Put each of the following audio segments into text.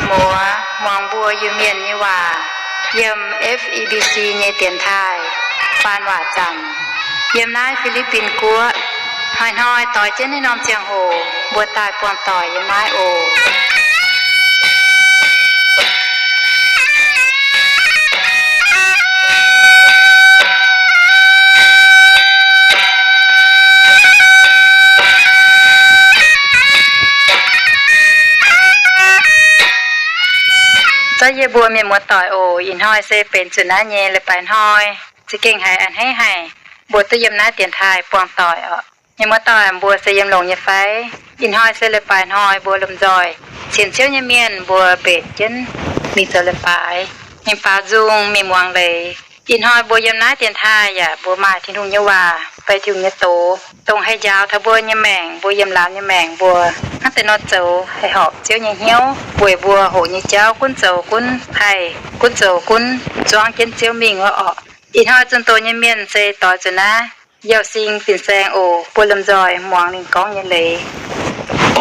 Muoz muangx mbuo Iu-Mienh nyei waac yiem F E B C nyei dienx taaih faan waac zanc yiem naaiv Fi^li^bin Guoqv. Hnoi-hnoi doix jienv naaiv norm ziangh hoc mbuo daaih buangh doic yiem naaiv oc. Zorqv yie mbuo mienh muoz-doic oc. Ih hnoi se benx zuqc naaiv nyei leiz-baaix hnoi. Za'gengh haiz a'hneiv haic, mbuo duqv yiem naaiv dienx taaih buangh doic oc. Mienh muoz-doic, mbuo se yiem longx nyei fai? Ih hnoi se leiz-baaix hnoi, mbuo lomh nzoih sienx Ziouv nyei mienh mbuo mbenc jienv mingh zoux leiz-baaix, mingh baaux nzung, mingh muangx leiz. Ih hnoi mbuo yiem naaiv dienx taaih yaac mbuo maaih Tin-Hungh nyei waac fai Tin-Hungh nyei doz, dongh haih njaaux taux mbuo nyei maengc, mbuo yiem laanh nyei maengc mbuo hnangv deix nor zoux haih horpc Ziouv nyei hnyouv, weic mbuo hoqc nyei jauv gunv zoux gunv haih, gunv zoux gunv zuangv jienv Ziouv mingh wuov orqc. Ih hnoi zunh doz nyei mienh se doix zuqc naaiv Yauh Sing fin-saeng oc. Mbuo lomh nzoih muangx ninh gorngv nyei leiz.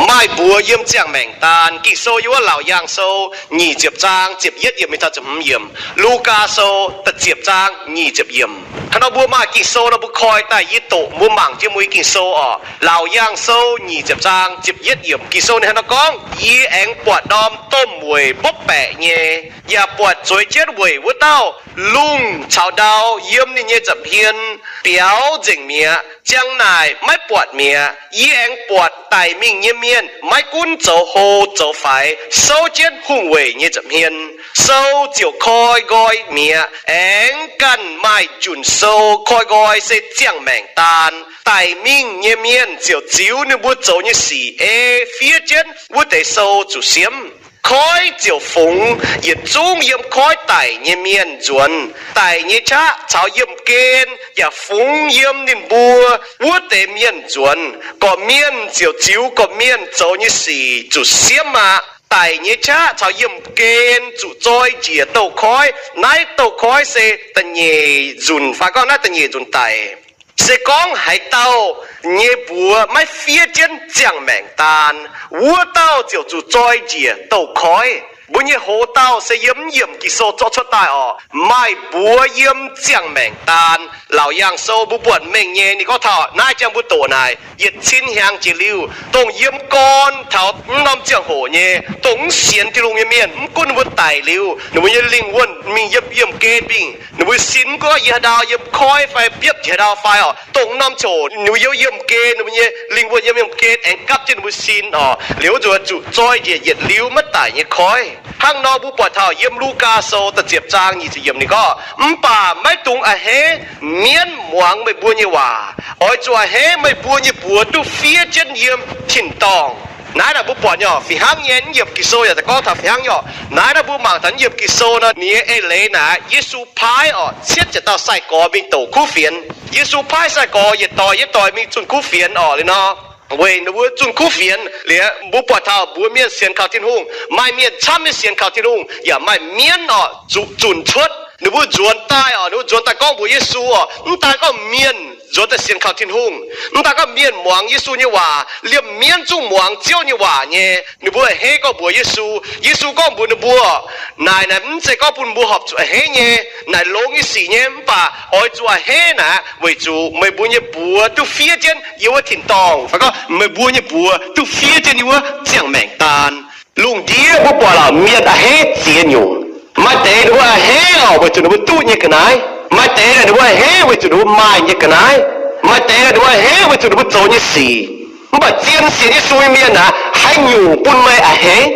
Maaih mbuox yiem Ziangh Maengc Daan, Ging-Sou yiem wuov Laauc Yaangh Sou nyic ziepc zaang ziepc yietv yiemc mingh taux ziepc hmz yiemc, Lugaa Sou da'ziepc zaang nyic ziepc yiemc. Hnangv nor mbuo maaih Ging-Sou nor mbuo koi daaih yie doqc mbuo mangc jienv mbuo nyei Ging-Sou oc. Laauc Yaangh Sou nyic ziepc zaang ziepc yietv yiemc Ging-Sou ninh hnangv nor gorngv, Yie aengx buatc norm domh weic mbopv baeqc nyei, yaac buatc zueiz jienv weic wuov dauh lungh caux ndau yiem ninh nyei nza'hmien biaux nzengc mi'aqv. Ziang naaic maiv buatc mi'aqv. Yie aengx buatc daic mingh nyei mienh maiv gunv zoux hlo zoux faix souv jienv hungh weic nyei nza'hmien, sou ziouc koi nqoi mi'aqv. Aengx ganh maaih njunc sou koi nqoi se Ziangh Maengc Daan. Daic mingh nyei mienh ziouc ziux ninh mbuo zoux nyei sic ei fiev jienv wuov deix sou zuqc siemv. Koiv ziouc fungx yietc zungv yiem koiv daic nyei mienh nzuonx. Daic nyei qaqv caux yiemh gen yaac fungx yiem ninh mbuo wuov deix mienh nzuonx. Gorqv-mienh ziouc ziux gorqv-mienh zoux nyei sic zuqc siemv aqv. Daic nyei qaqv caux yiemh gen zuqc zoi njiec douz-koiv. Naaiv douz-koiv se da'nyeic nzunc, fai gorngv naaiv da'nyeic nzunc daic. Se gorngv haaix dauh nyei mbuox maiv fiev jienv Ziangh Maengc Daan, wuov dauh ziouc zuqc zoi njiec douz-koiv. Mbuo nyei hoz dauh se yiem mv yiemc Ging-Sou zorqv cuotv daaih orqc. Maaih mbuox yiem Ziangh Maengc Daan. Laauc Yaangh Sou mbuo buatc mengh nyei, ninh gorngv taux naaiv, jang mbuo doqc naaic yietc cin hnyangx jiex liuz, dongh yiem gorn taux mv norm ziangh hoc nyei, dongh mv sienx Tin-Hungh nyei mienh, mv gunv ninh mbuo daic liuz, ninh mbuo nyei lingh wuonh mingh yiem yiemh gen mingh, ninh mbuo sin mv gunv yiem haaix ndau, yiem koiv fai biopv jiex haaix ndau fai orqc, dongh norm ziangh hoc ninh mbuo yiem yiemh gen, ninh mbuo nyei lingh wuonh yiem yiemh gen aengx gapv jienv ninh mbuo sin orqc, liuz zuqc zoi njiec yietc liuz maiv daic nyei koiv. Hnangv nor mbuo buatc taux yiem Lugaa Sou da'ziepc zaang nyic ziepc yiemc ninh gorngv, Mv baac maiv dungx a'hneiv mienv muangx meih mbuo nyei waac. Oix zuqc a'hneiv meih mbuo nyei mbuox duqv fiev jienv yiem tin-dorngh. Naaiv naaic mbuo buatc nyei orqc, fih hnangv nyei, mv yiemc Ging-Sou yaac daaih gorngv taux fih hnangv nyei orqc. Naaiv naaiv mbuo mangc taux mv yiemc Ging-Sou nor, ninh nyei eix leiz naaic, Yesu paaiv orqc cietv ziepc dauh sai-gorx mingh douc kuv fienx. Yesu paaiv sai-gorx yietc doix yietc doix mingh zunh kuv fienx orqc liuz nor, weic ninh mbuo zunh kuv fienx liuz, mbuo buatc taux mbuox mienh sienx kaux Tin-Hungh, maaih mienh camv nyei sienx kaux Tin-Hungh, yaac maaih mienv orqc zuqc zunc cuotv. Ninh mbuo nzuonx daaih orqc, ninh mbuo nzuonx daaih gorngv mbuox Yesu orqc, mv daan gorngv mienh nzuonx daaih sienx kaux Tin-Hungh, mv daan gorngv mienh muangx Yesu nyei waac, liemh mienv zungv muangx Ziouv nyei waac nyei. Ninh mbuo a'hneiv gorngv mbuox Yesu. Yesu gorngv mbuox ninh mbuo, Naaic naaic mv zeiz gorngv bun mbuo horpc zuqc a'hneiv nyei. Naaic longx nyei sic nyei, mv baac oix zuqc a'hneiv naaic, weic zuqc meih mbuo nyei mbuox duqv fiev jienv yiem wuov tin-dorngh, fai gorngv meih mbuo nyei mbuox duqv fiev jienv yiem wuov ziangh maengc daan. Lungh ndiev mbuo buatc lorqc, mienh a'hneiv ziex nyungc. Maaih deix ninh mbuo a'hneiv orqc weic zuqc ninh mbuo duqv nyei ga'naaiv. Maaih deix ninh mbuo a'hneiv weic zuqc ninh mbuo maaih nyei ga'naaiv. Maaih deix ninh mbuo a'hneiv weic zuqc ninh mbuo zoux nyei sic. Mv baac zien sienx Yesu nyei mienh aeqv, haaix nyungc bun meih a'hneiv?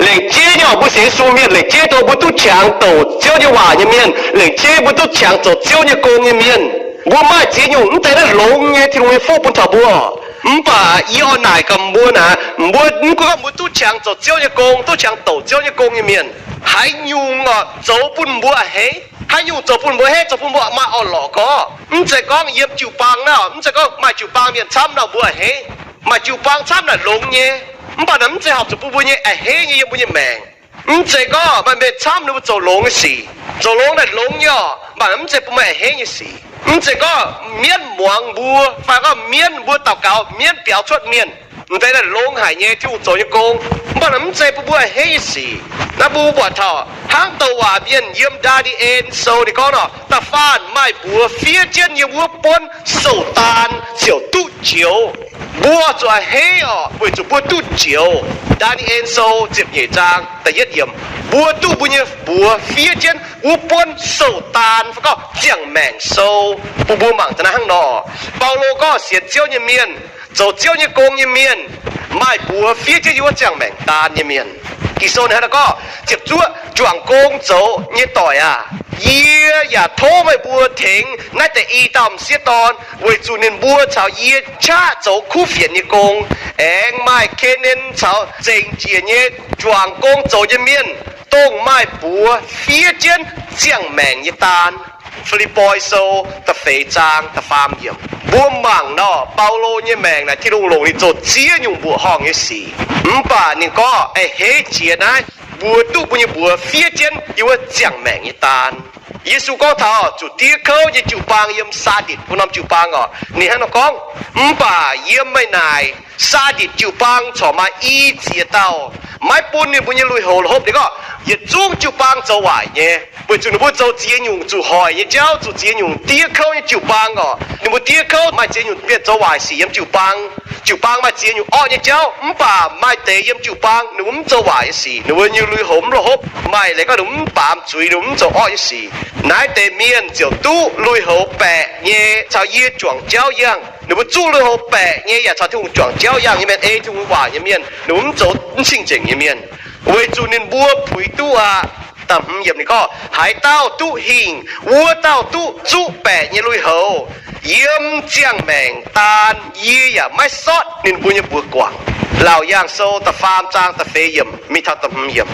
Lengc jeiv nyei orqc, mbuo sienx Yesu mienh lengc jeiv dongh mbuo duqv qangx douc Ziouv nyei waac nyei mienh, lengc jeiv mbuo duqv qangx zoux Ziouv nyei gong nyei mienh. Mbuo maaih ziex nyungc, mv deix naaiv longx nyei Tin-Hungh nyei fuqv bun taux mbuo. Mv baac yie oix naaic gaax mbuo naaic, mbuo mv gunv gorngv mbuo duqv qangx zoux Ziouv nyei gong, duqv qangx douc Ziouv nyei gong nyei mienh, haaix nyungc orqc zoux bun mbuo a'hneiv? Haaix nyungc zoux bun mbuo a'hneiv, zoux bun mbuo maaih orn-lorqc gorngv? Mv zeiz gorngv yiem jiu-baang naaiv, mv zeiz gorngv maaih jiu-baang mienh camv nor mbuo a'hneiv. Maaih jiu-baang camv naaic longx nyei, mv baac naaic mv zeiz horpc zuqc bun mbuo nyei a'hneiv nyei yiem mbuo nyei maengc. Mv zeiz gorngv maaih mienh camv ninh mbuo zoux longx nyei sic. Zoux longx naaic longx nyei orqc, mv baac mv zeiz bun meih a'hneiv nyei sic. Mv zeiz gorngv mienv muangx mbuo, fai gorngv mienv mbuo daux gaux, mienv biaux cuotv mienh, M'deix naaic longx haic nyei, Tin-Hungh zoux nyei gong, mv baac naaic mv zeiz bun mbuo a'hneiv nyei sic. Naaiv mbuo buatc taux hnangv douc waac mienh yiem Ndaa^ni^en Sou ninh gorngv nor, da'faanh maaih mbuox fiev jienv yiem wuov buonv sou-daan ziouc duqv njoux. Mbuo zuqc a'hneiv orqc, weic zuqc mbuo duqv njoux. Ndaa^ni^en Sou ziepc nyeic zaang da'yietv yiemc, mbuo duqv mbuo nyei mbuox fiev jienv wuov buonv sou-daan fai gorngv ziangh maengc sou, bun mbuo mangc daaih naaiv hnangv nor. Baulo gorngv sienx Ziouv nyei mienh, zoux Ziouv nyei gong nyei mienh, maaih mbuox fiev jienv yiem wuov ziangh maengc daan nyei mienh. Ging-Sou ninh hnangv naaiv gorngv, ziepc zuoqv, juangc gong zoux nyei doic aah! Yie yaac tov meih mbuo tengx naaiv deix i dauh m'sieqv dorn, weic zuqc ninh mbuo caux yie qaqv zoux kuv fienx nyei gong. Aengx maaih Ke^nen caux zengc njiec nyei juangc gong zoux nyei mienh, dongh maaih mbuox fiev jienv ziangh maengc nyei daan. Fi^lipv^poi Sou da'feix zaang da'faam yiemc. Mbuo mangc nor, Baulo nyei maengc naaic Tin-Hungh longc ninh zoux ziex nyungc mbuoqc horngh nyei sic. Mv baac ninh gorngv a'hneiv jiex naaiv, mbuo duqv mbuo nyei mbuox fiev jienv yiem wuov ziangh maengc nyei daan. Yesu gorngv taux zuqc diev kouv nyei jiu-baang yiem Saaditc wuov norm jiu-baang orqc, ninh hnangv nor gorngv, mv baac yiem meih naaic Saaditc jiu-baang corc maaih i ziex dauh maiv bun ninh mbuo nyei lui-houx la'hopv. Ninh gorngv, yietc zungv jiu-baang zoux waaic nyei, weic zuqc ninh mbuo zoux ziex nyungc zuqc hoic nyei jauv, zuqc ziex nyungc diev kouv nyei jiu-baang orqc. Ninh mbuo diev kouv, maaih ziex nyungc mienh zoux waaic sic yiem jiu-baang. Jiu-baang maaih ziex nyungc orqv nyei jauv, mv baac maaih deix yiem jiu-baang ninh mbuo mv zoux waaic nyei sic, ninh mbuo nyei lui-houx mv la'hopv. Maaih leiz gorngv ninh mbuo mv baamz zuiz, ninh mbuo mv zoux orqv nyei sic. Naaiv deix mienh ziouc duqv lui-houx baeqc nyei caux yie juangc jauv yangh. Ninh mbuo zuqv lui-houx baeqc nyei yaac caux Tin-Hungh juangc jauv yangh nyei mienh, ei Tin-Hungh waac nyei mienh, ninh mbuo mv zoux mv cing-nzengc nyei mienh, weic zuqc ninh mbuo puix duqv aqv. Da'hmz yiemc ninh gorngv, haaix dauh duqv hingh, wuov dauh duqv zuqv baeqc nyei lui-houx. Yiem ziangh maengc daan yie yaac maiv sortv ninh mbuo nyei mbuox guangc. Laauc Yaangh Sou da'faam zaang da'feix yiemc mingh taux da'hmz yiemc.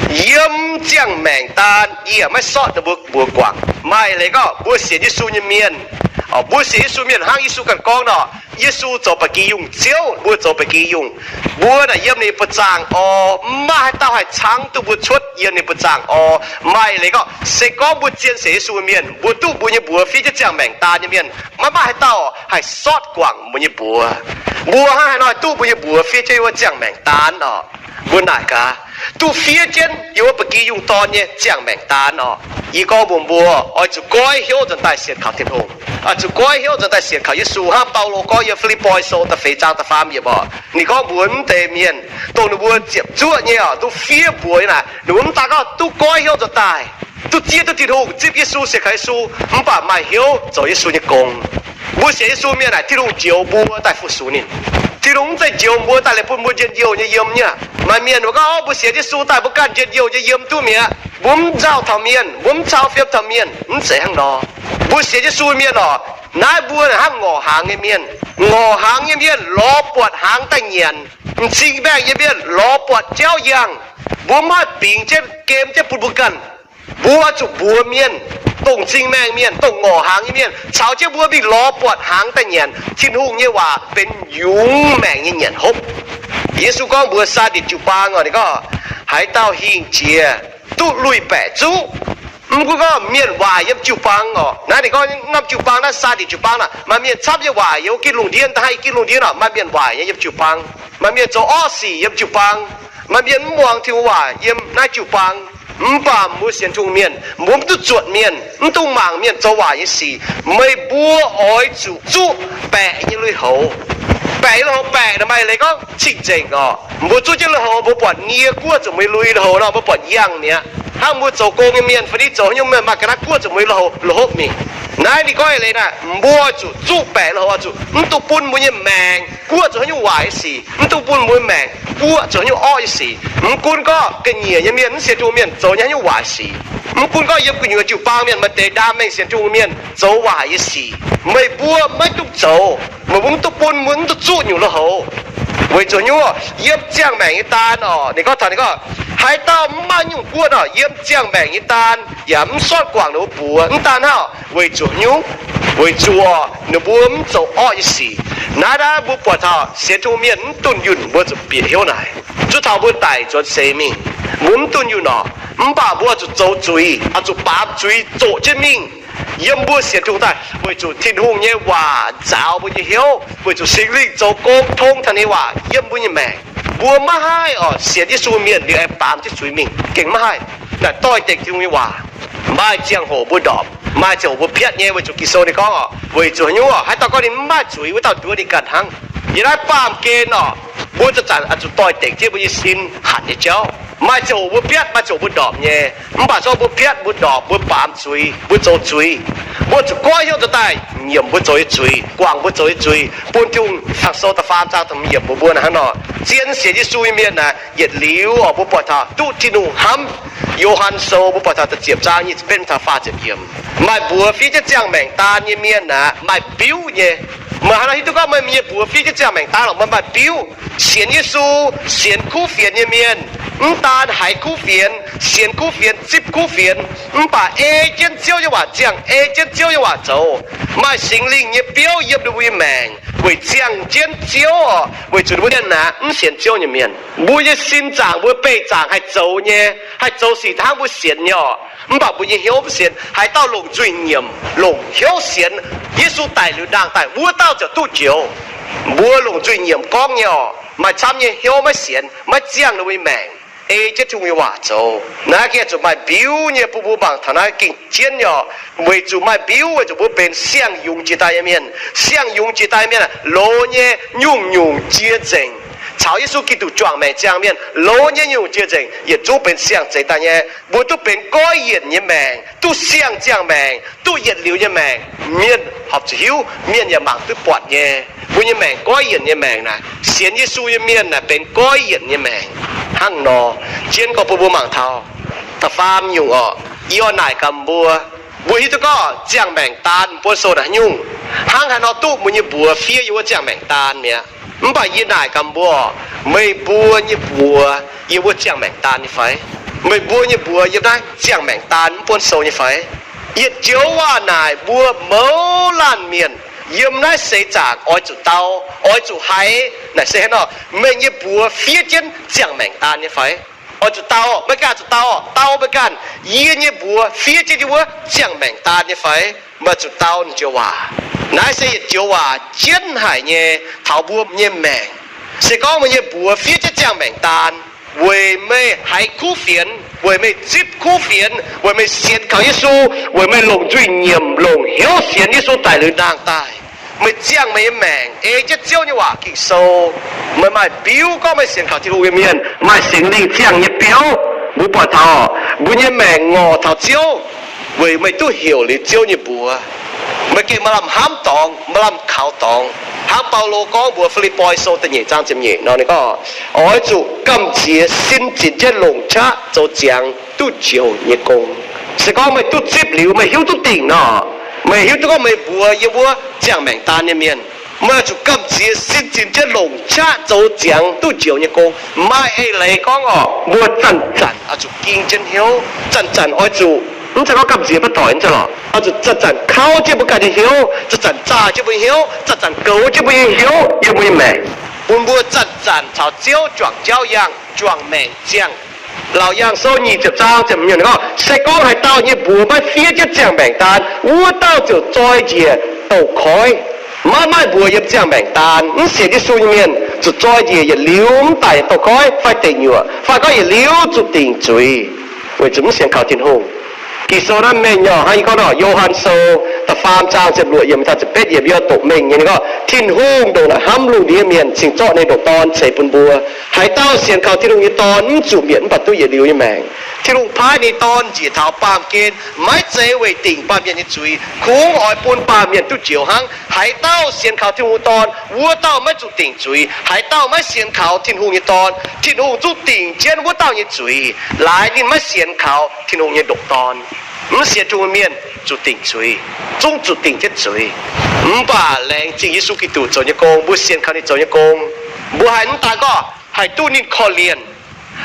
Yiem ziangh maengc daan yie yaac maiv sortv ninh mbuo mbuox guangc. Maaih leiz gorngv mbuo sienx Yesu nyei mienh, mbuo sienx Yesu mienh hnangv Yesu ganh gorngv nor, Yesu zoux ba'gi yungh Ziouv, mbuo zoux ba'gi yungh. Mbuo naaic yiem ninh buoz-zaangc oc, mv maaih haaix dauh haih cangv duqv mbuo cuotv yiem ninh buoz-zaangc oc. Maaih leiz gorngv se gorngv mbuo zien sienx Yesu mienh, mbuo duqv mbuo nyei mbuox fiev jienv ziangh maengc daan nyei mienh, maiv maaih haaix dauh haih sortv guangc mbuo nyei mbuox. Mbuo hnangv haaix nor duqv mbuo nyei mbuox fiev jienv wuov ziangh maengc daan oc? Mbuo naaic gaax, duqv fiev jienv yiem wuov ba'gi yungh dorn nyei ziangh maengc daan oc. Yie gorngv mbuox mbuo, oix zuqc goiv hnyouv nzuonx daaih sienx kaux Tin-Hungh, oix zuqc goiv hnyouv nzuonx daaih sienx kaux Yesu. Hnangv Baulo gorngv yiem Fi^lipv^poi Sou da'feix zaang da'faam yiemc oc, ninh gorngv mbuox mv deix mienh dongh ninh mbuo ziepc zuoqv nyei oc, duqv fiev mbuox nyei naaic, ninh mbuo mv daan gorngv duqv goiv hnyouv nzuonx daaih, duqv zieqv duqv Tin-Hungh, zipv Yesu, sienx kaux Yesu, mv baac maaih hnyouv zoux Yesu nyei gong. Mbuo sienx Yesu mienh naaic, Tin-Hungh njoux mbuo daaih fu-sux ninh. Tin-Hungh mv zeiz njoux mbuo daaih liuz bun mbuo njien-youh nyei yiem nyei. Maaih mienh mbuo gorngv, mbuo sienx Yesu daaih mbuo ganh njien-youh nyei yiem duqv mi'aqv. Mbuo mv nzauh taux mienh, mbuo mv cau fiem taux mienh. Mv zeiz hnangv nor. Mbuo sienx Yesu mienh oc, naaiv mbuo hnangv ngorc hnaangx nyei mienh. Ngorc hnaangx nyei mienh lorz buatc hnaangx daaih nyanc. M'zing maengh nyei mienh lorz buatc jauv yangh. Mbuo mv haih bingx jienv gem jienv bun mbuo ganh. Mbuo oix zuqc mbuox mienh, dongh m'zing maengh mienh, dongh ngorc hnaangx nyei mienh, caux jienv mbuo mingh lorz buatc hnaangx daaih nyanc. Tin-Hungh nyei waac benx yungz maengc nyei nyanc hopv. Yesu gorngv mbuox Saaditc jiu-baang oc, ninh gorngv, haaix dauh hingh jiex duqv lui-baeqc zuqv. Mv gunv gorngv mienh waaic yiem jiu-baang oc, naaiv ninh gorngv norm jiu-baang naaiv, Saaditc jiu-baang naaic, maaih mienh camv nyei waaic yiem wuov gitv lungh ndiev, da'haiz gitv lungh ndiev oc, maaih mienh waaic nyei yiem jiu-baang. Maaih mienh zoux orqv sic yiem jiu-baang. Maaih mienh mv muangx Tin-Hungh waac yiem naaiv jiu-baang. Mv baac mbuo sienx Tin-Hungh mienh, mbuo mv duqv zuotc mienh, mv dungx mangc mienh zoux waaic nyei sic. Meih mbuo oix zuqc zuqv baeqc nyei lui-houx. Baeqc nyei lui-houx, baeqc naaic maaih leiz gorngv cing-nzengc oc. Mbuo zuqv jienv lui-houx, mbuo buatc nie guoqv zuqc mbuo nyei lui-houx nor, mbuo buatc yangh mi'aqv. Hnangv mbuo zoux gong nyei mienh fai ni zoux haaix nyungc mienh maaih ga'naaiv guoqv zuqc mbuo nyei lui-houx, lui-houx hopv mingh. Naaiv ninh gorngv eix leiz naaic, mbuo oix zuqc zuqv baeqc lui-houx, oix zuqc mv dungx bun mbuo nyei maengc guoqv zuqc haaix nyungc waaic nyei sic, mv dungx bun mbuo nyei maengc guoqv zuqc haaix nyungc orqv nyei sic. Mv gunv gorngv ga'nyiec nyei mienh, mv sienx Tin-Hungh mienh zoux nyei haaix nyungc waaic sic, mv gunv gorngv yiem gu'nyuoz jiu-baang mienh maaih deix ndaam mengh sienx Tin-Hungh mienh zoux waaic nyei sic, meih mbuo maiv dungx zoux. Meih mbuo mv dungx bun mbuo mv dungx zuqv nyungc lui-houx, weic zuqc haaix nyungc? Yiem ziangh maengc nyei daan oc, ninh gorngv taux ninh gorngv, haaix dauh mv maaih nyungc guoqv oc, yiem ziangh maengc nyei daan yaac mv sortv guangc ninh mbuo mbuox. Mv daan hnangv, weic zuqc haaix nyungc? Weic zuqc ninh mbuo mv zoux orqv nyei sic. Naaiv naaiv mbuo buatc taux sienx Tin-Hungh mienh mv dunh yunh mbuo zuqc bieqc hnyouv naaic. Zuov taux mbuo daic nzuonx seix mingh, mbuo mv dunh yunh oc, mv baac mbuo oix zuqc zoux zuiz, oix zuqc baamz zuiz zoqc jienv mingh. yiem mbuo sienx Tin-Hungh daaih, weic zuqc Tin-Hungh nyei waac nzaaux mbuo nyei hnyouv, weic zuqc Singx Lingh zoux gong tong taux ninh nyei waac yiem mbuo nyei maengc. Mbuo maiv haih oc sienx Yesu mienh liuz aengx baamz jienv zuiz mingh, gengh maiv haih. Naaic doix-dekc Tin-Hungh nyei waac. Maaih ziangh hoc mbuo ndorpc, maaih ziangh hoc mbuo piatv nyei, weic zuqc Ging-Sou ninh gorngv oc, weic zuqc haaix nyungc oc, haaix dauh gorngv ninh mv maaih zuiz, wuov dauh nduov ninh ganh hnangv. Yiem naaiv baamh gen oc, mbuo zanc-zanc oix zuqc doix-dekc jienv mbuo nyei sin hanc nyei jauv. Maaih ziangh hoc mbuo piatv, maaih ziangh hoc mbuo ndorpc nyei. Mv baac zorqv mbuo piatv, mbuo ndorpc, mbuo baamz zuiz, mbuo zoux zuiz, mbuo zuqc goiv hnyouv daaih nyiemc mbuo zoux nyei zuiz, guangc mbuo zoux nyei zuiz, bun Tin-Hungh. Fangx Sou da'faam zaang da'hmz yiemc mbuox mbuo hnangv nor, zien sienx Yesu nyei mienh naaic yietc liuz oc, mbuo buatc taux duqv Tin-Hungh hnamv. Yo^han Sou mbuo buatc taux da'ziepc zaang nyic ziepc betv taux faah ziepc yiemc, maaih mbuox fiev jienv ziangh maengc daan nyei mienh aeqv, maaih biuv nyei. Meih hnangv nor hiuv duqv gorngv meih nyei mbuox fiev jienv ziangh maengc daan lorqc, meih maaih biuv. Sienx Yesu, sienx kuv fienx nyei mienh, mv daan haiz kuv fienx, sienx kuv fienx, zipv kuv fienx, mv baac ei jienv Ziouv nyei waac ziangh, ei jienv Ziouv nyei waac zoux, maaih Singx Lingh nyei biouv yiem ninh mbuo nyei maengc weic ziangh jienv Ziouv oc, weic zuqc ninh mbuo mienh aeqv, mv sienx Ziouv nyei mienh. Mbuo nyei sin zaangc, mbuo beih zaangc haih zoux nyei, haih zoux sic hnangv mbuo sienx nyei oc. Mv baac mbuo nyei hnyouv mv sienx. Haaix dauh longc nzuih nyiemc, longc hnyouv sienx Yesu daic liuz ndaangc daaih, wuov dauh ziouc duqv njoux. Mbuo longc nzuih nyiemc gorngv nyei oc, maaih camv nyei hnyouv maiv sienx, maiv ziangh ninh mbuo nyei maengc ei jienv Tin-Hungh nyei waac zoux. Naaiv gengh zuqc maaih mbiuv nyei bun mbuo mangc taux naaiv gengh jienv nyei oc. Weic zuqc maaih mbiuv, weic zuqc mbuo benx siang-yungz jiex daaih nyei mienh. Siang-yungz jiex daaih mienh aeqv, loz nyei nyungc-nyungc jiex nzengc. Caux Yesu Giduc juangc maengc ziangh mienh, loz nyei nyungc-nyungc jiex nzengc, yietc zungv benx siang-zeix daaih nyei. Mbuo duqv benx goiv yienc nyei maengc, duqv siang ziangh maengc, duqv yietc liuz nyei maengc. Mienh horpc zuqc hiuv, mienh yaac mangc duqv buatc nyei. Mbuo nyei maengc goiv yienc nyei maengc naaic, sienx Yesu nyei mienh naaic benx goiv yienc nyei maengc. Hnangv nor, jienv gorngv bun mbuo mangc taux da'faam nyungc oc, yie oix naaic gaax mbuo. Mbuo hiuv duqv gorngv ziangh maengc daan buonv sou naaic haaix nyungc, hnangv haaix nor duqv mbuo nyei mbuox fiev yiem wuov ziangh maengc daan mi'aqv. Mv baac yie naaic gaax mbuo, meih mbuo nyei mbuox yiem wuov ziangh maengc daan nyei fai? Meih mbuo nyei mbuox yiem naaiv ziangh maengc daan mv buonv sou nyei fai? Yietc joux waac naaic mbuo mouz laanh mienh yiem naaiv seix zaangc oix zuqc dau, oix zuqc haiz naaic se hnangv nor, meih nyei mbuox fiev jienv ziangh maengc daan nyei fai? Oix zuqc dau, meih ganh zuqc dau, dau meih ganh, yie nyei mbuox fiev jienv yiem wuov ziangh maengc daan nyei fai? Meih zuqc dau naaiv joux waac. Naaiv se yietc joux waac jienv haic nyei taux mbuo nyei maengc. Se gorngv meih nyei mbuox fiev jienv ziangh maengc daan, weic meih haiz kuv fienx, weic meih zipv kuv fienx, weic meih sienx kaux Yesu, weic meih longc nzuih nyiemc, longc hnyouv sienx Yesu daic liuz ndaangc daaih, meih ziangh meih nyei maengc ei jienv Ziouv nyei waac Ging-Sou. Meih maaih biuv gorngv meih sienx kaux Tin-Hungh nyei mienh, maaih Singx Lingh ziangh nyei biouv. Mbuo buatc taux mbuo nyei maengc ngorc taux Ziouv, weic meih duqv heuc liuz Ziouv nyei mbuox. Meih gengh maaih lamh hnamv dorngx, maaih lamh kaux dorngx. Hnangv Baulo gorngv mbuox Fi^lipv^poi Sou da'nyeic zaang ziepc nyeic nor, ninh gorngv, oix zuqc gamh nziex sin zinc jienv longc qaqv zoux ziangx duqv njoux nyei gong. Se gorngv meih duqv zipv liuz, meih hiuv duqv dingc nor, meih hiuv duqv gorngv meih mbuox yiem wuov ziangh maengc daan nyei mienh, meih zuqc gamh nziex sin zinc jienv longc qaqv zoux ziangx duqv njoux nyei gong. Maaih eix leiz gorngv oc, mbuo zanc-zanc oix zuqc ging jienv hnyouv, zanc-zanc oix zuqc, mv zeiz gorngv gamh nziex maiv doic, mv zeiz lorqc. Oix zuqc zanc-zanc kauv jienv mbuo ganh nyei hnyouv, zanc-zanc zaah jienv mbuo nyei hnyouv, zanc-zanc goux jienv mbuo nyei hnyouv yiem mbuo nyei maengc, bun mbuo zanc-zanc caux Ziouv juangc jauv yangh, juangc maengc ziangh, Laauc Yaangh Sou nyic ziepc zaang ziepc hmz gorngv, se gorngv haaix dauh nyei mbuox maiv fiev jienv ziangh maengc daan, wuov dauh ziouc zoi njiec douz-koiv. Maiv maaih mbuox yiem ziangh maengc daan, mv sienx Yesu nyei mienh zuqc zoi njiec yietc liuz mv daic douz-koiv fai deic nyuoqc, fai gorngv yietc liuz zuqc dingc zuiz, weic zuqc mv sienx kaux Tin-Hungh. Ging-Sou naaiv mengh nyei hnangv yie gorngv nor, Yo^han Sou da'faam zaang ziepc luoqc yiemc taux ziepc betv yiemc, yie doqc mengh nyei. Ninh gorngv, Tin-Hungh ndongc naaic hnamv lungh ndiev mienh, cingx zorqv ninh ndoqc Dorn ceix bun mbuo. Haaix dauh sienx kaux Tin-Hungh nyei Dorn mv zuqc mietc, mv baac duqv yietc liuz nyei maengc. Tin-Hungh paaiv ninh Dorn njiec taux baamh gen, maiv zeiz weic dingc baamh mienh nyei zuiz, kungx oix bun baamh mienh duqv njoux hnangv. Haaix dauh sienx kaux Tin-Hungh Dorn, wuov dauh maiv zuqc dingc zuiz. Haaix dauh maiv sienx kaux Tin-Hungh nyei Dorn, Tin-Hungh zungv dingc jienv wuov dauh nyei zuiz, laaix ninh maiv sienx kaux Tin-Hungh nyei ndoqc Dorn. Mv sienx Tin-Hungh mienh zuqc dingc zuiz, zungv zuqc dingc jienv zuiz. Mv baac laengz zingh Yesu Giduc zoux nyei gong, mbuo sienx kaux ninh zoux nyei gong, mbuo haih mv daan gorngv haih duqv ninh korv-lienh,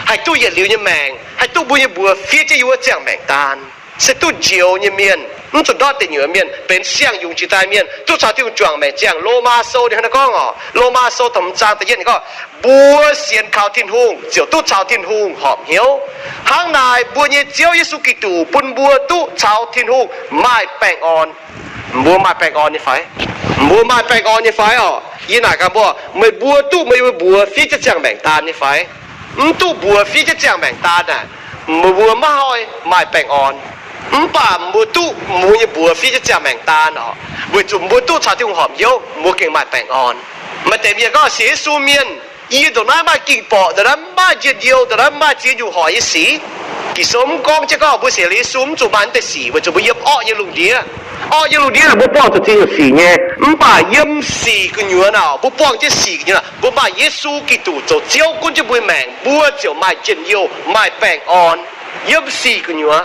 haih duqv yietc liuz nyei maengc, haih duqv mbuo nyei mbuox fiev jienv yiem wuov ziangh maengc daan. se duqv njoux nyei mienh, mv zuqc ndortv deic nyuoqc mienh, benx siang-yungz jiex daaih mienh, duqv caux Tin-Hungh juangc maengc ziangh. Lomaa Sou ninh hnangv naaiv gorngv oc, Lomaa Sou da'hmz zaang da'yietv ninh gorngv, mbuo sienx kaux Tin-Hungh ziouc duqv caux Tin-Hungh horpc hnyouv. Hnangv naaic mbuo nyei Ziouv Yesu Giduc bun mbuo duqv caux Tin-Hungh maaih baengh orn. Mbuo maaih baengh orn nyei fai? Mbuo maaih baengh orn nyei fai oc? Yie naaic gaax mbuo, meih mbuo duqv meih mbuo mbuox fiev jienv ziangh maengc daan nyei fai? Mv duqv mbuox fiev jienv ziangh maengc daan naaic, meih mbuo maiv haih maaih baengh orn. Mv baac mbuo duqv mbuo nyei mbuox fiev jienv ziangh maengc daan oc, weic zuqc mbuo duqv caux Tin-Hungh horpc hnyouv, mbuo gengh maaih baengh orn. Maaih deix mienh gorngv sienx Yesu mienh, yie ndongc naaiv maaih ging-borqc, ndongc naaiv mv maaih njien-youh, ndongc naaiv mv maaih ziex nyungc hoic nyei sic. Ging-Sou mv gorngv jienv gorngv mbuo sienx Yesu mv zuqc maaih naaiv deix sic, weic zuqc mbuo yiem orqv nyei lungh ndiev. Orqv nyei lungh ndiev mbuo buangh zuqc ziex nyungc sic nyei, mv baac yiem sic gu'nyuoz naaic, mbuo buangh jienv sic gu'nyuoz naaic, mbuo maaih Yesu Giduc zoux Ziouv gunv jienv mbuo nyei maengc, mbuo ziouc maaih njien-youh, maaih baengh orn. Yiem sic gu'nyuoz.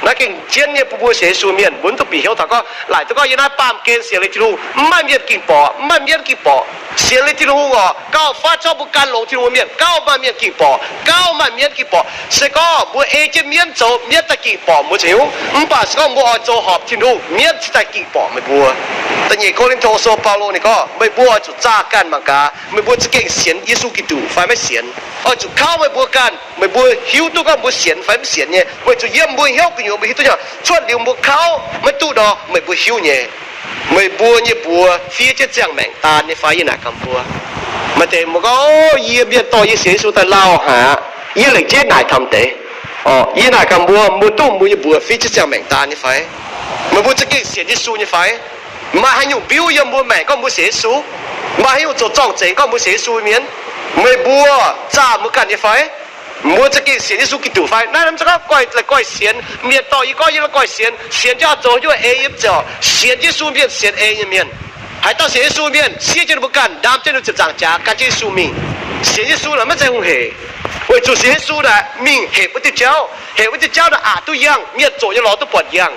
Naaiv gengh jienv nyei bun mbuo sienx Yesu mienh, mbuo mv duqv bieqc hnyouv taux gorngv, laaic duqv gorngv yiem naaiv baamh gen sienx liuz Tin-Hungh mv maaih mienh ging-borqc, mv maaih mienh ging-borqc. Sienx liuz Tin-Hungh oc, gauh fatv zorqv mbuo gan longx Tin-Hungh mienh gauh maaih mienh ging-borqc, gauh maaih mienv ging-borqc. Se gorngv mbuo ei jienv mienv zoux, mienv daaih ging-borqc mbuo cingx hnyouv. Mv baac se gorngv mbuo oix zoux horpc Tin-Hungh, mienv cingx daaih ging-borqc meih mbuo. Da'nyeic Ko^lin^to Sou Baulo ninh gorngv, meih mbuo oix zuqc zaah ganh mangc gaax, meih mbuo za'gengh sienx Yesu Giduc fai maiv sienx. Oix zuqc kauv meih mbuo ganh, meih mbuo hiuv duqv gorngv mbuo sienx fai mv sienx nyei. Weic zuqc yiem mbuo hnyouv gu'nyuoz mbuo hiuv duqv nyei. Cuotv liuz mbuo kauv maiv duqv nor, meih mbuo hiuv nyei. Meih mbuo nyei mbuox fiev jienv ziangh maengc daan nyei fai? Yie naaic gaax mbuo. Maaih deix mbuo gorngv, o, yie mienh dorh yie sienx Yesu daaih lauh haic aqv. Yie lengc jeiv naaic taux deix. Yie naaic gaax mbuo, mbuo duqv mbuo nyei mbuox fiev jienv ziangh maengc daan nyei fai? Meih mbuo za'gengh sienx Yesu nyei fai? Maaih haaix nyungc biuv yiem mbuo maengc gorngv mbuo sienx Yesu? Maaih haaix nyungc zoux zorng-zengx gorngv mbuo sienx Yesu mienh? Meih mbuo zaah mbuo ganh nyei fai? Mbuo za'gengh sienx Yesu Giduc fai? Naaiv mv zeiz gorngv goiv, la'guaih sienx mienh dorh yie gorngv yie la'guaih sienx, sienx jienv oix zoux jienv ei yie mv zeiz. Sienx Yesu mienh sienx ei nyei mienh. Haaix dauh sienx Yesu mienh, siev jienv ninh mbuo ganh, ndaam jienv ninh zipv nzaangc jaax, gan jienv Yesu mingh. Sienx Yesu naaic maiv zeiz hungh hec, weic zuqc sienx Yesu naaic mingh hepc wuov diuh jauv, hepc wuov diuh jauv naaic aqc duqv yangh, mienh zoqc nyei lorz duqv buatc yangh.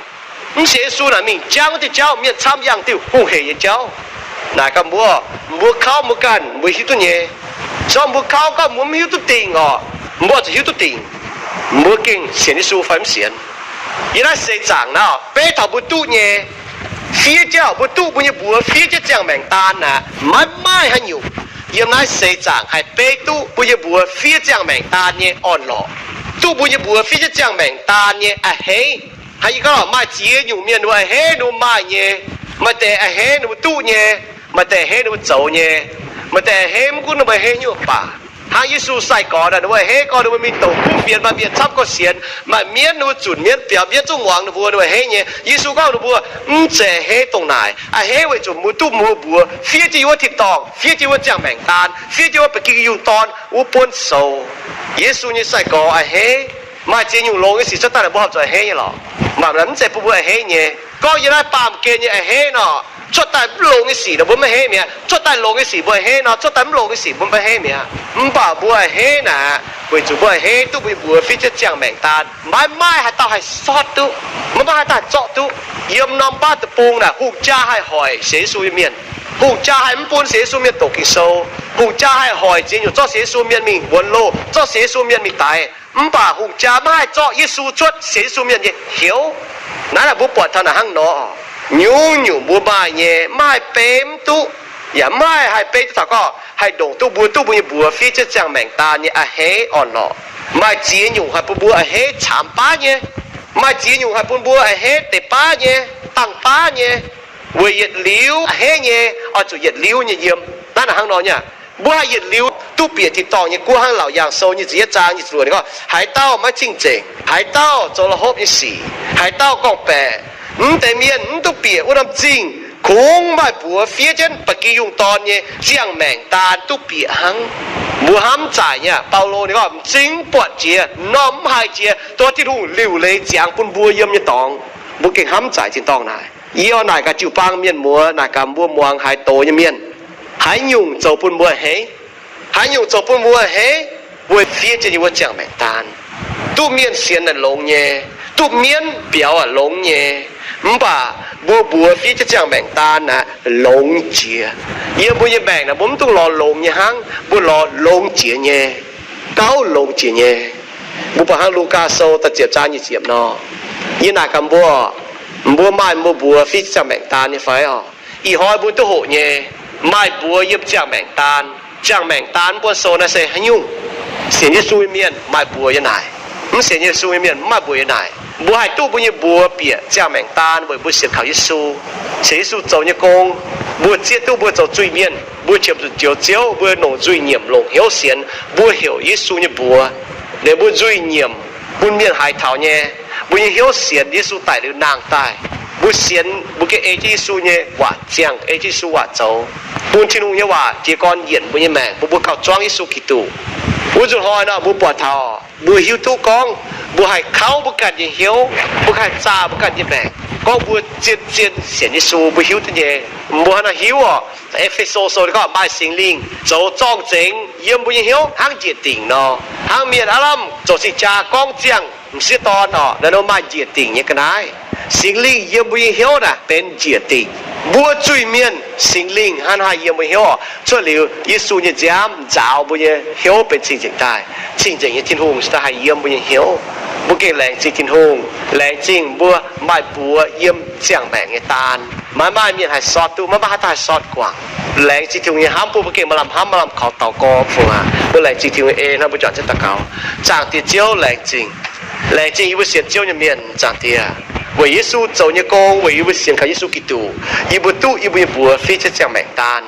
Mv sienx Yesu naaic mingh jangv wuov diuh jauv, mienh camv yangh diuh hungh hec nyei jauv. Naaic gaax mbuo, mbuo kauv mbuo ganh mbuo hiuv duqv nyei. Se gorngv mbuo kauv gorngv mbuo mv hiuv duqv dingc oc, mbuo zuqc hiuv duqv dingc. Mbuo gengh sienx Yesu fai mv sienx? Yiem naaiv seix zaangc naaiv beiv taux mbuo duqv nyei, fiev jienv, mbuo duqv mbuo nyei mbuox fiev jienv ziangh maengc daan naaic, maiv maaih haaix nyungc yiem naaiv seix zaangc haih beiv duqv mbuo nyei mbuox fiev ziangh maengc daan nyei orn-lorqc, duqv mbuo nyei mbuox fiev jienv ziangh maengc daan nyei a'hneiv. Hnangv yie gorngv, maaih ziex nyungc mienh ninh mbuo a'hneiv ninh mbuo maaih nyei. Maaih deix a'hneiv ninh mbuo duqv nyei, maaih deix a'hneiv ninh mbuo zoux nyei. Maaih deix a'hneiv mv gunv ninh mbuo a'hneiv nyungc baac, hnangv Yesu sai-gorx naaic, ninh mbuo a'hneiv gorngv ninh mbuo mingh douc kuv fienx, maaih mienh camv gorngv sienx, maaih mienv ninh mbuo zunc mienv biaux, mienv zungv muangx ninh mbuo, ninh mbuo a'hneiv nyei. Yesu gorngv ninh mbuo mv zeiz a'hneiv dongh naaic. A'hneiv weic zuqc mbuo duqv mbuo mbuox fiev jienv yiem wuov tin-dorngh, fiev jienv wuov ziangh maengc daan, fiev jienv wuov ba'gi yungh dorn wuov buonv sou. Yesu nyei sai-gorx a'hneiv. Maaih ziex nyungc longx nyei sic cuotv daaih naaic mbuo horpc zuqc a'hneiv nyei lorqc. Mv baac naaiv mv zeiz bun mbuo a'hneiv nyei. Gorngv yiem naaiv baamh gen nyei a'hneiv nor, cuotv daaih mv longx nyei sic nor mbuo maiv a'hneiv mi'aqv. Cuotv daaih longx nyei sic mbuo a'hneiv nor, cuotv daaih mv longx nyei sic mbuo maiv a'hneiv mi'aqv. Mv baac mbuo a'hneiv naaic, weic zuqc mbuo a'hneiv duqv mbuo nyei mbuox fiev jienv ziangh maengc daan, maiv maaih haaix dauh haih sortv duqv, maiv maaih haaix dauh haih zorqv duqv. Yiem norm baav deic-bung naaic hungh jaa haih hoic sienx Yesu nyei mienh. Hungh jaa haih mv bun sienx Yesu mienh doqc Ging-Sou. Hungh jaa haih hoic ziex nyungc zorqv sienx Yesu mienh mingh wuonx loh, zorqv sienx Yesu mienh mingh daix. Mv baac hungh jaa maiv haih zorqv Yesu cuotv sienx Yesu mienh nyei hnyouv. Naaiv naaic mbuo buatc taux naaic hnangv nor, nyungc-nyungc mbuo maaih nyei, maiv haih beiv mv duqv, yaac maiv haih beiv duqv taux gorngv haih ndongc duqv mbuo duqv mbuo nyei mbuox fiev jienv ziangh maengc daan nyei a'hneiv orn-lorqc. Maaih ziex nyungc haih bun mbuo a'hneiv caamx baav nyei. Maaih ziex nyungc haih bun mbuo a'hneiv deix baav nyei, dangh baav nyei. Weic yietc liuz a'hneiv nyei, oix zuqc yietc liuz nyei yiem. Naaiv naaic hnangv nor nyei. Mbuo haih yietc liuz duqv bieqc tin-dorngh nyei guoqv hnangv Laauc Yaangh Sou nyic ziepc yietv zaang nyic ziepc luoqc ninh gorngv, haaix dauh maiv cing-nzengc, haaix dauh zoux la'hopv nyei sic, haaix dauh gorngv-baeqc, mv deix mienh mv duqv bieqc wuov norm zingh. Kungx maaih mbuox fiev jienv ba'gi yungh dorn nyei ziangh maengc daan duqv bieqc hnangv. Mbuo hnamv zaaic nyei, Baulo ninh gorngv, m'zing mv buatc jiex, m'normh mv haiz jiex, dongh Tin-Hungh liuc leiz ziangx bun mbuo yiem nyei dorngx. Mbuo gengh hnamv zaaic tin-dorngh naaic. Yie oix naaic gaax jiu-baang mienh muoz, naaic gaax mbuo muangx haaix doz nyei mienh, haaix nyungc zoux bun mbuo a'hneiv? Haaix nyungc zoux bun mbuo a'hneiv? Weic fiev jienv yie mbuo ziangh maengc daan. Duqv mienh sienx naaic longx nyei, duqv mienv biaux aac longx nyei, mv baac mbuo mbuox fiev jienv ziangh maengc daan naaic longx jiex. Yiem mbuo nyei maengc naaic mbuo mv dungx lorz longx nyei hnangv, mbuo lorz longx jiex nyei, gauh longx jiex nyei. Mbuo buatc hnangv Lugaa Sou da'ziepc zaang nyic ziepc nor, Yie naaic gaax mbuo, mbuo maaih mbuo mbuox fiev ziangh maengc daan nyei fai oc? Ih hnoi mbuo duqv hoqc nyei, maaih mbuox yiem ziangh maengc daan. Ziangh maengc daan mbuo sou naaiv se haaix nyungc? Sienx Yesu nyei mienh maaih mbuox yiem naaic. Mv sienx Yesu nyei mienh mv maaih mbuox yiem naaic. Mbuo haih duqv mbuo nyei mbuox bieqc ziangh maengc daan weic mbuo sienx kaux Yesu, sienx Yesu zoux nyei gong. Mbuo zieqv duqv mbuo zoux zuiz-mienh, mbuo qiemx zuqc njoux Ziouv, mbuo longc nzuih nyiemc longc hnyouv sienx, mbuo heuc Yesu nyei mbuox. Liuz mbuo nzuih nyiemc bun mienh haiz taux nyei, mbuo nyei hnyouv sienx Yesu daic liuz nangh daaih. Mbuo sienx, mbuo gengh ei jienv Yesu nyei waac ziangh, ei jienv Yesu waac zoux, bun Tin-Hungh nyei waac jiez gorn yienc mbuo nyei maengc, bun mbuo gauh zuangv Yesu Giduc. Wuov nzunc hnoi nor mbuo buatc taux, mbuo hiuv duqv gorngv mbuo haih kauv mbuo ganh nyei hnyouv, mbuo haih zaah mbuo ganh nyei maengc, gorngv mbuo zien-zien sienx Yesu, mbuo hiuv duqv nyei. Mbuo hnangv naaiv hiuv oc, E^fe^so Sou gorngv maaih Singx Lingh zoux zorng-zengx yiem mbuo nyei hnyouv hnangv njiec dingc nor, hnangv mienh aav lamh zoux cing-jaa gorngv ziangh m'sieqv dorn oc, naaiv nor maaih njiec dingc nyei ga'naaiv. Singx Lingh yiem mbuo nyei hnyouv naaic benx njiec dingc. Mbuo zuiz-mienh Singx Lingh hnangv haaix yiem mbuo hnyouv oc, cuotv liuz Yesu nyei nziaamv nzaaux mbuo nyei hnyouv benx cing-nzengc daaih. Cing-nzengc nyei Tin-Hungh cingx daaih haih yiem mbuo nyei hnyouv. Mbuo gengh laengz zingh Tin-Hungh, laengz zingh mbuo maaih mbuox yiem ziangh maengc nyei daan. Maiv maaih mienh haih sortv duqv, maiv maaih haaix dauh haih sortv guangc. Laengz zingh Tin-Hungh nyei hnamv bun mbuo gengh maaih lamh hnamv, maaih lamh kaux daux gorx fungx aqv. Mbuo laengz zingh Tin-Hungh nyei en hnangv, mbuo juangc jienv daux gaux. Zaangc Diex Ziouv, laengz zingh. Laengz zingh yie mbuo sienx Ziouv nyei mienh, Zaangc Diex, weic Yesu zoux nyei gong, weic yie mbuo sienx kaux Yesu Giduc, yie mbuo duqv yie mbuo nyei mbuox fiev jienv ziangh maengc daan.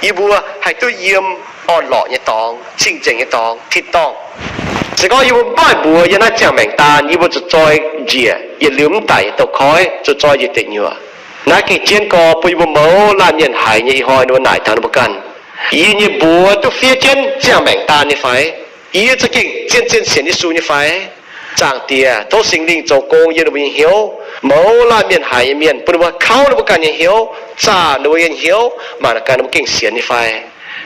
Yie mbuo haih duqv yiem orn-lorqc nyei dorngx, cing-nzengc nyei dorngx, tin-dorngh. Se gorngv yie mbuo mv maaih mbuox yiem naaiv ziangh maengc daan, yie mbuo zuqc zoi njiec yietc liuz mv daic nyei douz-koiv, zuqc zoi njiec deic nyuoqc. Naaiv gengh jienv gorx bun yie mbuo mouz laanh mienh haiz nyei ih hnoi ninh mbuo naaic taux ninh mbuo ganh, yie nyei mbuox duqv fiev jienv ziangh maengc daan nyei fai? Yie za'gengh zien-zien sienx Yesu nyei fai? Zaangc Diex, tov Singx Lingh zoux gong yiem ninh mbuo nyei hnyouv, mouz laanh mienh haiz nyei mienh, bun ninh mbuo kauv ninh mbuo ganh nyei hnyouv, zaah ninh mbuo nyei hnyouv, mangc gaax ninh mbuo gengh sienx nyei fai.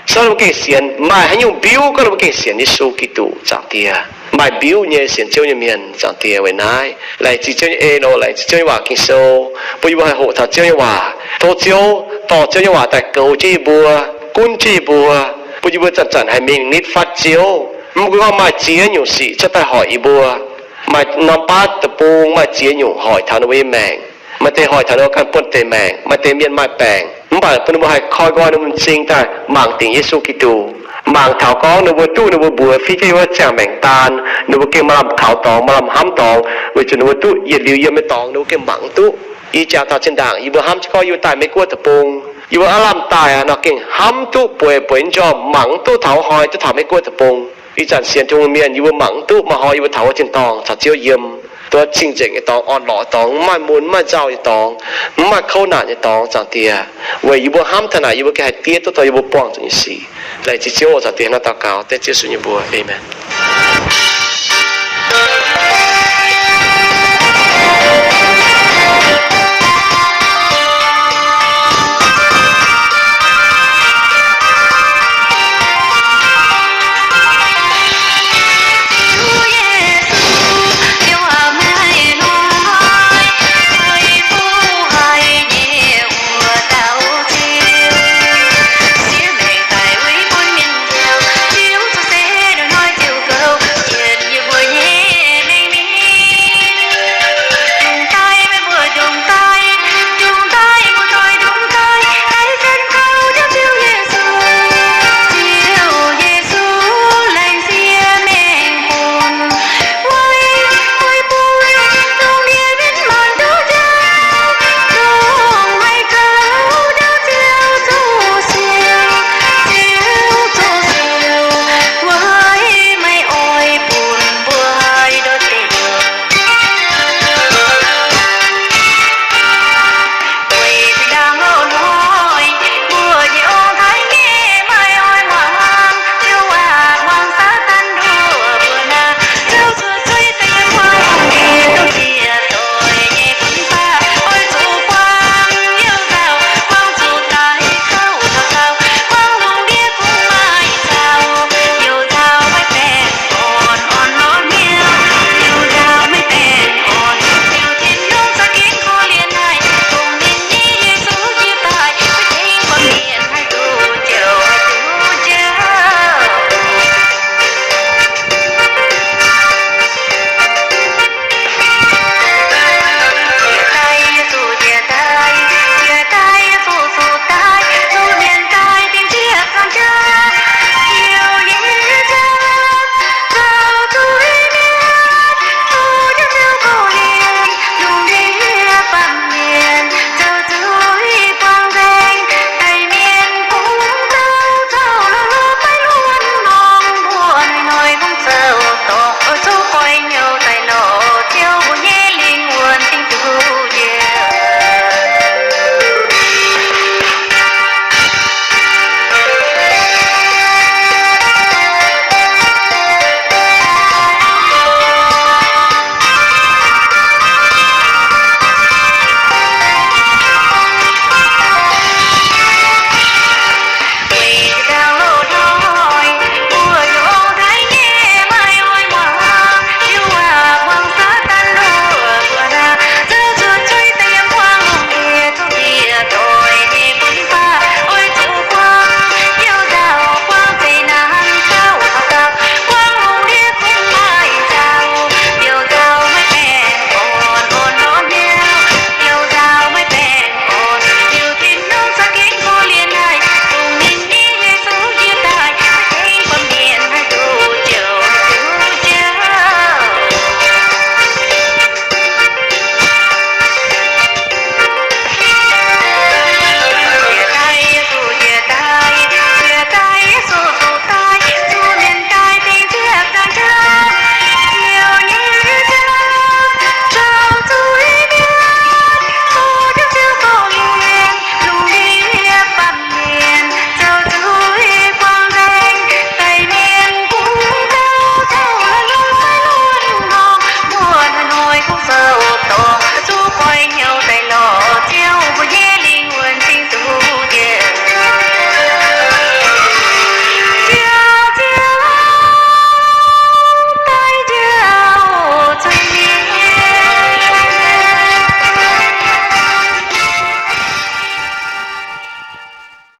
Sou ninh mbuo gengh sienx, maaih haaix nyungc mbiuv gorngv ninh mbuo gengh sienx Yesu Giduc, Zaangc Diex. Maaih mbiuv nyei sienx Ziouv nyei mienh, Zaangc Diex, weic naaiv laengz zingh Ziouv nyei en oc, laengz zingh Ziouv nyei waac Ging-Sou, bun yie mbuo haih hoqc taux Ziouv nyei waac. Tov Ziouv dorh Ziouv nyei waac daaih goux jienv yie mbuo, gunv jienv yie mbuo, bun yie mbuo zanc-zanc haih mingh nitv fatv Ziouv. Mv gunv gorngv maaih ziex nyungc sic cuotv daaih hoic yie mbuo, maaih norm baav deic-bung, maaih ziex nyungc hoic taux ninh mbuo nyei maengc. Maaih deix hoic taux ninh mbuo ganh buonv-deic maengc, maaih deix mienh maaih baengc, mv baac bun ninh mbuo haih koi nqoi ninh mbuo m'zing daaih mangc dingc Yesu Giduc, mangc taux gorngv ninh mbuo duqv ninh mbuo mbuox fiev jienv yiem wuov ziangh maengc daan, ninh mbuo gengh maaih lamh kaux dorngx, maaih lamh hnamv dorngx, weic zuqc ninh mbuo duqv yietc liuz yiem nyei dorngx ninh mbuo gengh mangc mv duqv. Yie jangx taux zinh ndaangc yie mbuo hnamv jienv gorngv yie mbuo daaih Meiv Guoqv deic-bung, yie mbuo aav lamh daaih aqv nor gengh hnamv duqv bueix bueix njormh mangc mv duqv taux wuov hnoi duqv taux Meiv Guoqv deic-bung. Ih zanc sienx Tin-Hungh mienh yie mbuo mangc mv duqv maaih hnoi yie mbuo taux wuov tin-dorngh caux Ziouv yiem, duqv cing-nzengc nyei dorngx, orn-lorqc dorngx, mv maaih mun mv maaih nzauh nyei dorngx, mv maaih kouv naanc nyei dorngx, Zaangc Diex. Weic yie mbuo hnamv taux naaic yie mbuo gengh haih diev duqv taux yie mbuo buangh zuqc nyei sic. Laengz zingh Ziouv oc, Zaangc Diex, hnangv daux gaux dengv Yesu nyei mbuox. Aamen.